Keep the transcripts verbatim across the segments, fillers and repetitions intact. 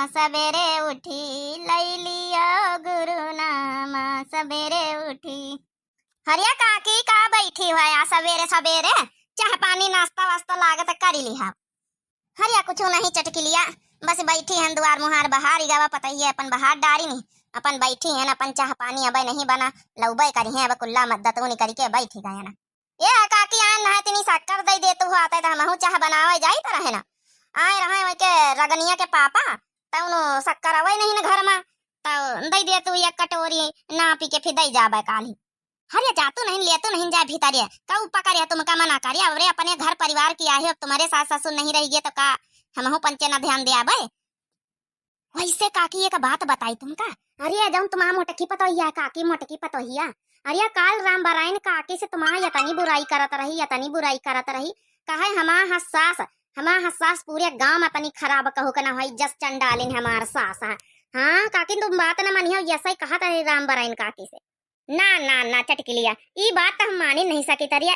सबेरे उठी लई लियो गुरु नामा सबेरे उठी। हरिया काकी का बैठी हुआ या सबेरे सबेरे? चाह पानी नाश्ता वास्ता लागत करी लिहा। हरिया कुछ नहीं चटकिलिया, बस बैठी हन दुआर मुहार बहार, ई गवा पतहिया अपन बहार डारी नहीं, अपन बैठी हन, अपन चाह पानी अबे नहीं बना, लउबे करी हैं, अब कुल्ला मद्दत उनी करी के बैठी गए ना। ए काकी, आन है तनी शक्कर दई देतू हो, आते त हमहू चाह बनावे जाइत रहे ना। आए रहे वही के रगनिया के पापा, तउनो शक्कर अवे नहीं न घर मा, तउ दई देतू एक कटोरी, नापी के फिर दई जाबे काली। हरिया जातू नहीं, लेतू नहीं जाए भीतरे, कऊ पकड़े तुमका मना करे, अरे अपने घर परिवार की आहे, अब तुम्हारे सास ससुर नहीं रहिगे तो का हमहू पंचे ना ध्यान दे आबे? वैसे काकी एक बात बताई तुमका, अरे जउन तुम्हार मोटकी पतोहिया, काकी मोटकी पतोहिया, अरे काल राम बराइन काकी से तुम्हार यतनी बुराई करत रही, यतनी बुराई करत रही, कहे हमार हसास, हमार हसास पूरे गांव में तनी खराब कहू के ना होई, जस चंडालिन हमार सास है। हाँ काकी तुम बात न मानियो, ऐसा ही कहत रही राम बराइन काकी से। ना, ना, ना, चटकिलिया, ई बात त हम मानी नहीं सकी तरिया।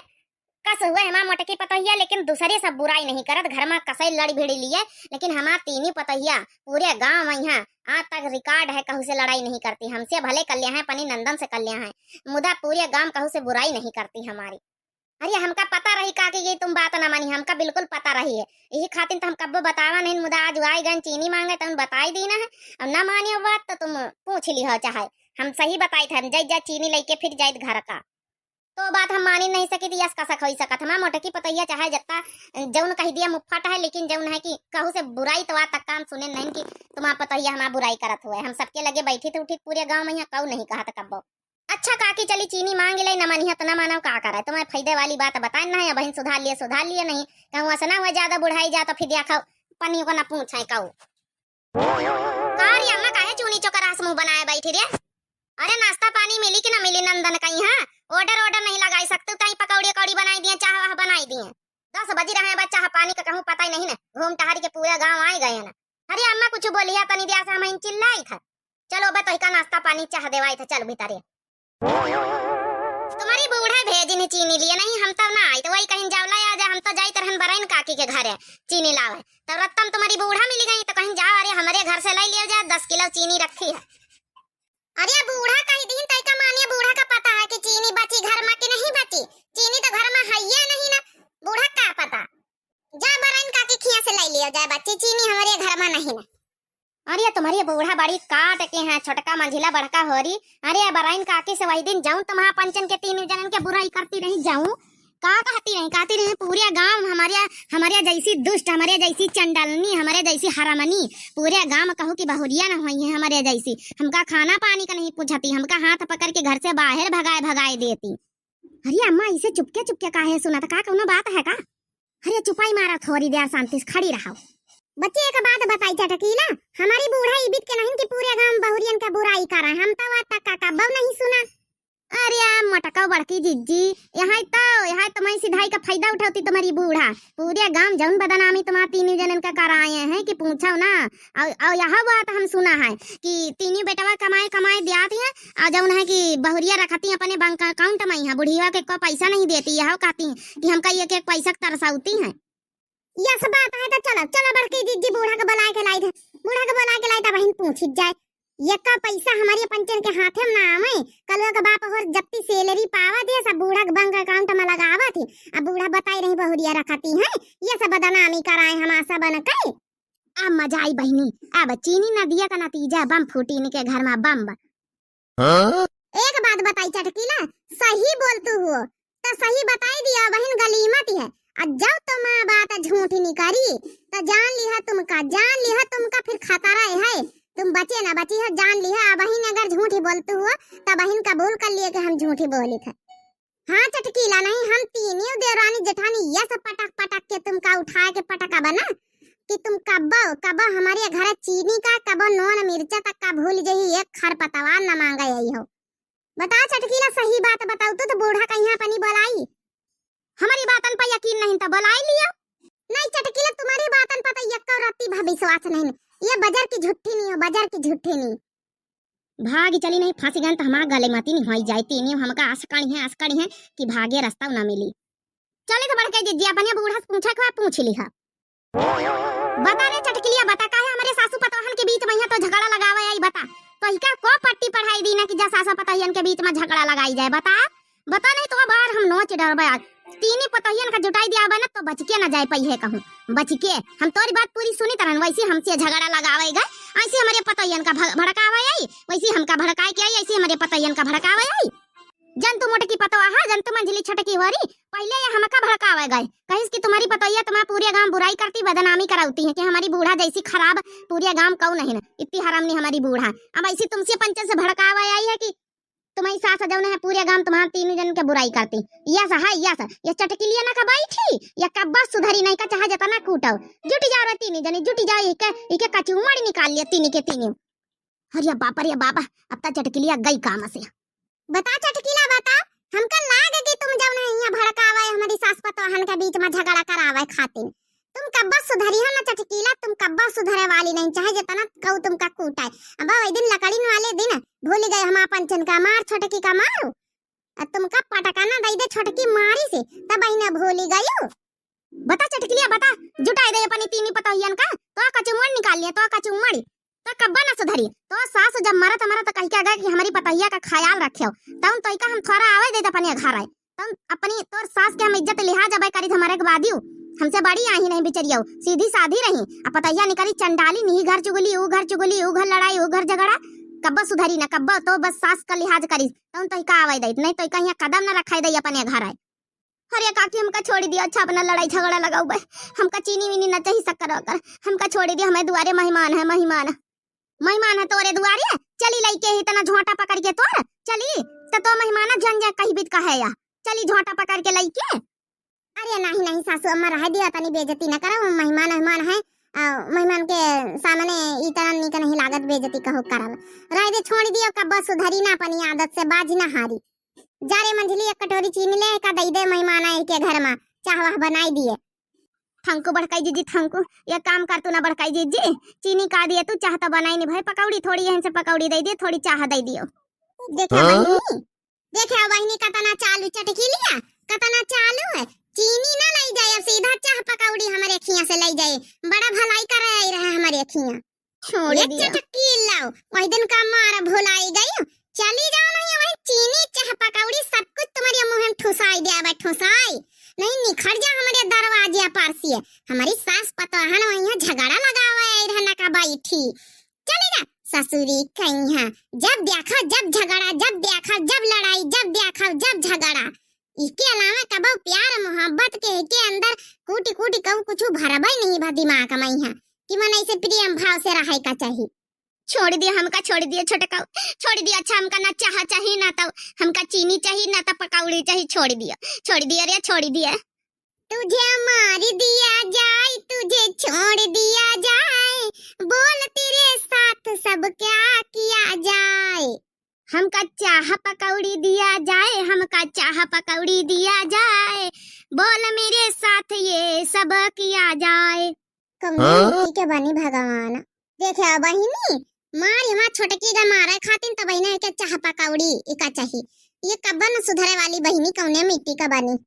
कस हुए हमार मोटकी पतोहिया, लेकिन दूसरे सब बुराई नहीं करत, घर मा कसई लड़ भिड़ लिए, लेकिन हमार तीनी पतोहिया पूरे गांव में यहाँ आज तक record है, कहू से लड़ाई नहीं करती। हमसे भले कल्या है, अपनी नंदन से कल्या है, मुदा पूरे गांव कहू से बुराई नहीं करती हमारी। अरे हमका पता रही काकी कि तुम बात ना मानी, हमका बिल्कुल पता रही है, यही खातिर तो हम कब्बो बतावा नहीं, मुदा आज आए गए चीनी मांगे तो हम बताई दीना है, और ना मानियो बात तो तुम पूछ लिहो चाहे, हम सही बताई थे, हम जाई जा चीनी लेके फिर जाइत घर का। तो बात हम मानी नहीं सकी थी, यस कसक होई सकत, हमार मोटकी पतोहिया चाहे जत्ता जउन कह दिया मुफ्फट है, लेकिन जउन है कि कहू से बुराई तो आज तक काम सुने नहीं कि तुम्हार पतोहिया हमार बुराई करत हुए। हम सबके लगे बैठी थे उठी पूरे गांव में, यहाँ कहू नहीं कहत कब्बो। अच्छा काकी, चली चीनी मांग ले, न मानिहा तो न मानव, का करे, तुम्हें फायदे वाली बात बताए ना है, अबहिन सुधार लिए, सुधार लिए नहीं, कहूँ ऐसा ना हुआ ज्यादा बुढ़ाई जा तो फिर देखो पन्नी को ना पूछे कहू। का रे अम्मा, काहे चूनी चोकर आस मुंह बनाए बैठी रे? अरे नाश्ता पानी मिली कि ना मिली नंदन कहीं, हाँ? Order order नहीं लगाई सकते, कहीं पकौड़ी अकौड़ी बनाई दिए, चाह वाह बनाई दिए। दस बजी रहे हैं, बस चाह पानी का कहूँ पता ही नहीं ना, घूम टहर के पूरा गांव आए गए हैं ना। अरे अम्मा कुछ बोलिया तनी दिया से हम चिल्लाई था। चलो बे तोहिका नाश्ता पानी चाह देवाई था, चल भीतरे। तुम्हारी बूढ़ा भेजिन है चीनी लिए, नहीं हम तब ना आई, तो वही कहीं जावला आ जा, हम तो जाइत रहन बरैन काकी के घरे चीनी लावे, तब रत्तम तुम्हारी बूढ़ा मिली गई, तो कहीं जाओ, अरे हमारे घर से लाई लियो जा, दस किलो चीनी रखी है। अरे बूढ़ा कही दीन, तय का मानिए, बूढ़ा का पता है कि चीनी बची घर में कि नहीं बची, चीनी तो घर में है ये नहीं ना, बूढ़ा का पता। जा बरैन काकी खिया से लाई लियो जाए बच्ची, चीनी हमारे घर में नहीं ना। अरे तुम्हारी बूढ़ा बड़ी काट के हैं, छोटका मंझिला बड़का होरी। अरे बरैन काकी से वही दिन जाऊं तुम्हारा पंचन के तीन जनन के बुराई करती रही जाऊं, का कहती रही, कहती रही पूरे गांव हमारे, हमारे जैसी दुष्ट, हमारे जैसी चंडालनी, हमारे जैसी हरामनी, पूरे गांव कहू कि बहुरिया न होई है हमारे जैसी, हमका खाना पानी का नहीं पूछती, हमका हाथ पकड़ के घर से बाहर भगाए भगाए देती। अरे अम्मा, इसे चुपके चुपके काहे सुनत, का कौनो बात है का? अरे चुपाई मारा, थोड़ी देर शांति से खड़ी रहो। बच्ची एक बात बताई चटकीला, हमारी बूढ़ा इबित के नहीं कि पूरे गांव बहुरियन के बुराई करे, हम तो आज तक का कब्बो नहीं सुना। अरे आ मोटका बड़की जिज्जी, यहाँ तो, यहाँ तो मैं सिधाई का फायदा उठाती तुम्हारी बूढ़ा, पूरे गांव जौन बदनामी तुम्हारा तीनों जनन का कराए हैं कि पूछो ना। और, और यह बात हम सुना है कि तीनों बेटवा कमाए कमाए दियाती हैं, और जौन है कि बहुरिया रखती अपने बैंक account में, यहाँ बुढ़िया के को पैसा नहीं देती, यह कहती हैं कि हमका एक एक पैसा के तरसौती हैं। यस बात है तो चलो, चलो बड़की जिज्जी बूढ़ा के बुलाए के लाई थे, बूढ़ा के बुलाए के लाई थे, बहिन पूछी जाए, यक्का पैसा हमारे पंचन के हाथे में ना आवे, कलुआ के बाप और जब ती salary पावा थे, सब बूढ़ा के बैंक account में लगावा थे, अब बूढ़ा बताई रही बहुरिया रखती हैं, ये सब बदनामी कराए हम आशा बन के। अब मजा आई बहिनी, अब चीनी नदिया का नतीजा बम फूटी इनके घर में बम। हाँ? एक बात बताई चटकीला, सही बोलतू हो, तो सही बताई दिया बहिन गलीमत है। और जब तुम बात झूठी निकली, तो जान लिहा तुमका, जान लिहा तुमका फिर खतरा है, तुम बचे ना बची हो, जान लिहा। अब बहिन अगर झूठी बोलतू हो, तो बहिन कबूल कर लिए कि हम झूठी बोली थे। हाँ चटकीला, नहीं हम तीनियो देवरानी जेठानी यस पटक पटक के तुमका उठाए के पटका बना कि तुम कब्बो कब्बो हमारे घर चीनी का, कब्बो नून मिर्चा तक का भूल जही, एक खर पतवार न मांगे आई हो। बता चटकीला, सही बात बताऊ तू तो बूढ़ा कहीं अपनी बोलाई, हमारी बातन पर यकीन नहीं तो बोलाई लियो। नहीं चटकीला, तुम्हारी बातन पर तो यक्को रत्ती भा विश्वास नहीं, ये बजर की झुट्ठी नहीं हो, बजर की झुट्ठी नहीं। भागी चली नहीं, फंसी गन त हमार गले मती नहीं होई जाए, तीनियो हमका असकड़ी हैं, असकड़ी हैं कि भागे रास्ता ना मिली। चली त बड़के जिज्जी, अपने बूढ़ा से पूछे के बा, पूछ लिहा। बता रे चटकिलिया, बता काहे हमरे सासू पतोहन के बीच तो झगड़ा लगावे आई, बता। तोहिका को पट्टी पढ़ाई दी ना कि जा सास पतोहियन के बीच मा झगड़ा लगाई जाए, बता। बता नहीं तो बार हम नोच डरबे आज। तीनी पतोहियन का जुटाई दिया बा ना तो बचिके ना जाए पइहे कहूँ। बचिके। हम तोरी बात पूरी सुनी तरन, वैसे हमसे झगड़ा लगावे गए, ऐसे हमरे पतोहियन का भ-, भड़कावे आई, वैसे हमका भड़काए के आई, ऐसे हमरे पतोहियन का भड़कावे आई। जन तू मोटकी पतोहा, जन तू मंझली छोटकी होरी, पहिले ये हमका भड़कावे गए। कहिस कि तुम्हारी पतोहिया तुम्हारा पूरे गांव बुराई करती, बदनामी करावती है कि हमारी बूढ़ा जैसी खराब पूरे गांव कौन है ना, इतनी हरामनी हमारी बूढ़ा। अब ऐसी तुमसे पंचे से भड़कावे आई है कि तुम्हारी सास जौन है पूरे गांव तुम्हारा तीनों जन के बुराई करती। यस है, यस, ये चटकिलिया ना का बैठी, ये कब्बा सुधरी नहीं का चाहे जतना कूटो। जुटी जाओ रे तीनी जनी, जुटी जाओ, इके, इके कचुमड़ निकाल लिया तीनी के तीनी। अरे बाप रे बाप, अब तो चटकिलिया गई काम से। बता चटकिला बता, हमका लाग कि तुम जौन है यहाँ भड़कावे हमारी सास पतोहन के बीच में झगड़ा करावे खातिर। तुम कब्बा सुधरी हो ना चटकीला, तुम कब्बा सुधरे वाली नहीं, चाहे जितना कहू तुमका कूटाए। अब वही दिन लकड़ीन वाले दिन भूली गए हम अपन चन का मार, छोटकी का मारू। अब तुमका पटका ना दई दे छोटकी मारी से, तब बहिना भूली गयू। बता चटकिलिया बता, जुटाई दे अपनी तीनी पतोहियन का, तो कचुमड़ निकाल लिया, तो कचुमड़। तो कब्बा ना सुधरी। तो सास जब मरत मरत कह के गए कि हमारी पतोहिया का ख्याल रखेव, तउन तोइका हम थोड़ा आवे देत अपने घर आए। तउन अपनी तोर सास के हम इज्जत लिहाज अबे करी हमारे के बादियो। हमसे बड़ी आही नहीं बिचरियो, सीधी साधी रही। अब पतोहिया निकली चंडाली, नहीं घर चुगली, ऊ घर चुगली, ऊ घर लड़ाई, ऊ घर झगड़ा। कब्बा सुधरी ना, कब्बा तो बस सास का लिहाज करी। तउन तोइका आवे दे, नहीं तोइका यहाँ कदम ना रखाई दे अपने घर आए। अरे काकी, हमका छोड़ी दिया, अच्छा अपना लड़ाई झगड़ा लगाऊ बे। हमका चीनी वीनी ना चाही, शक्कर वक्कर, हमका छोड़ी दिया। हमारे दुआरे मेहमान है, मेहमान, मेहमान है तोरे दुआरे। चली लइके ही इतना झोंटा पकड़ के तोर चली, तो तो मेहमान जन जा कहीं बीत कहे या। चली झोंटा पकड़ के लइके। अरे नहीं नहीं सासू अम्मा, रह दिया, तनी बेइज्जती ना करो, मेहमान मेहमान है। आ, मेहमान के सामने इतना नीक नहीं लागत, बेइज्जती कहो करब। रह दे, छोड़ दियो, कब्बा सुधरी ना अपनी आदत से, बाज ना हारी। जा रे मंझली, एक कटोरी चीनी ले का दई दे मेहमान आए के घर मा, चाह वाह बनाई दिए। थैंक यू बड़काई जीजी, थैंक यू। ये काम कर तू ना बड़काई जीजी, चीनी का दिए तू, चाह तो बनाई नहीं भाई, पकौड़ी थोड़ी यहीं से पकौड़ी दे दिए, थोड़ी चाह दे दियो। देखे हाँ? बहिनी, देखे बहिनी, कतना चालू चटकिलिया, कतना चालू है। चीनी ना ले जाए, अब सीधा चाह पकौड़ी हमारे खिया से ले जाए। बड़ा भलाई करे आई रहे हमारे खिया। छोड़ ये दिया। चटकी लाओ, वही दिन का मार भुलाई गई। चली जाओ नहीं, वही चीनी, चाह, पकौड़ी सब कुछ तुम्हारे मुंह में ठुसाई दिया बा, ठुसाई। नहीं निखर जा हमारे दरवाजे पर से। हमारी सास पतोहन वहीं झगड़ा लगावे आई रहना का बैठी। चली जा ससुरी कहीं। जब देखा जब झगड़ा, जब देखा जब लड़ाई, जब देखा जब झगड़ा। इसके अलावा कबो प्यार मोहब्बत के, के अंदर कूटी कूटी कहू कुछ भरबे नहीं भा दिमाग में है कि मन ऐसे प्रेम भाव से रहे का चाही। छोड़ दिया हमका, छोड़ दिया छोटका, छोड़ दिया। अच्छा हमका ना चाह चाही, ना तो हमका चीनी चाही, ना तो पकौड़ी चाही। छोड़ दिया, छोड़ दिया रे, छोड़ दिया। तुझे मार दिया जाए, तुझे छोड़ दिया जाए, बोल तेरे साथ सब क्या किया जाए। हमका चाह पकौड़ी दिया जाए, हमका चाह पकौड़ी दिया जाए, बोल मेरे साथ ये सब किया जाए। कौन हाँ? मिट्टी के बनी भगवान। देखे बहिनी, मार यहाँ छोटकी का मारे खातिन तो बहिना के चाह पकौड़ी इका चाही। ये कब्बन सुधरे वाली बहिनी कौने मिट्टी का बनी।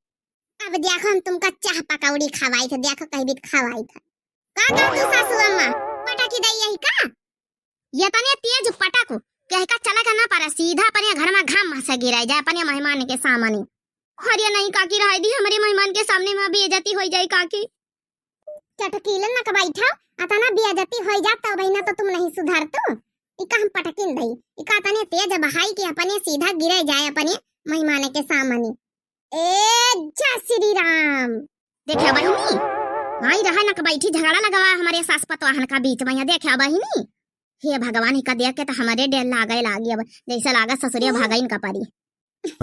अब देखो हम तुमका चाह पकौड़ी खवाई थे, देखो कहीं भी खवाई थे। का का तू सासू अम्मा पटकी दई यही का? ये तने तेज पटक, कह का चला के ना पारे, सीधा अपने घर में घाम से गिराई जाए अपने मेहमान के सामने। अरे नहीं काकी, रह दी, हमारे मेहमान के सामने में बेइज्जती हो जाए काकी। चटकीलन ना का बैठा, अतना बेइज्जती हो जात तो बहिना तो तुम नहीं सुधर तू। इका हम पटकिन दई, इका तने तेज बहाई के अपने सीधा गिरे जाए अपने मेहमान के सामने। ए जय श्री राम। देखे बहिनी, आई रहा ना का बैठी झगड़ा लगावा हमारे सास पतवाहन का बीच में, यहाँ देखे बहिनी। हे भगवान, इका देख के तो हमारे डर लागे लागी, अब जैसे लागा ससुरिया भागा इनका परी।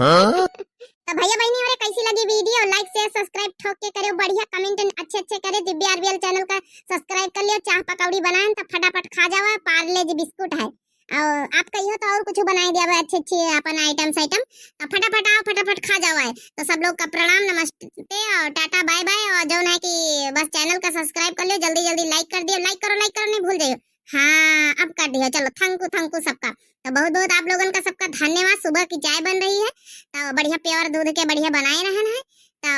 हाँ? तो भैया बहिनी, हमरे कैसी लगी video, like share subscribe ठोक के करेव, बढ़िया comment अच्छे अच्छे करे। दिव्या आरबीएल channel का subscribe कर लियो। चाह पकौड़ी बनाएन तो फटाफट खा जावा, पार्ले जी बिस्कुट है। और आप कहियो तो और कुछ बनाए दिया अच्छे अच्छे अपन items item, तो फटाफट आओ, फटाफट खा जावा है। तो सब लोग का प्रणाम, नमस्ते और टाटा bye bye। और जौन है कि बस channel का subscribe कर लियो, जल्दी जल्दी like कर दियो, like करो, like करो, नहीं भूल जाइयो। हाँ, अब कर दियो, चलो, thank you, thank you सबका। तो बहुत बहुत आप लोगन का सबका धन्यवाद। सुबह की चाय बन रही है, तो बढ़िया pure दूध के बढ़िया बनाए रहन है। तो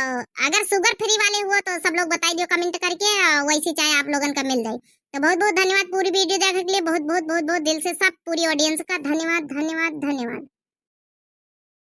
अगर sugar free वाले हुआ तो सब लोग बताई दियो comment करके, और वैसी चाय आप लोगन का मिल जाए। तो बहुत बहुत धन्यवाद पूरी video देखे के लिए, बहुत बहुत बहुत बहुत दिल से सब पूरी audience का धन्यवाद, धन्यवाद, धन्यवाद।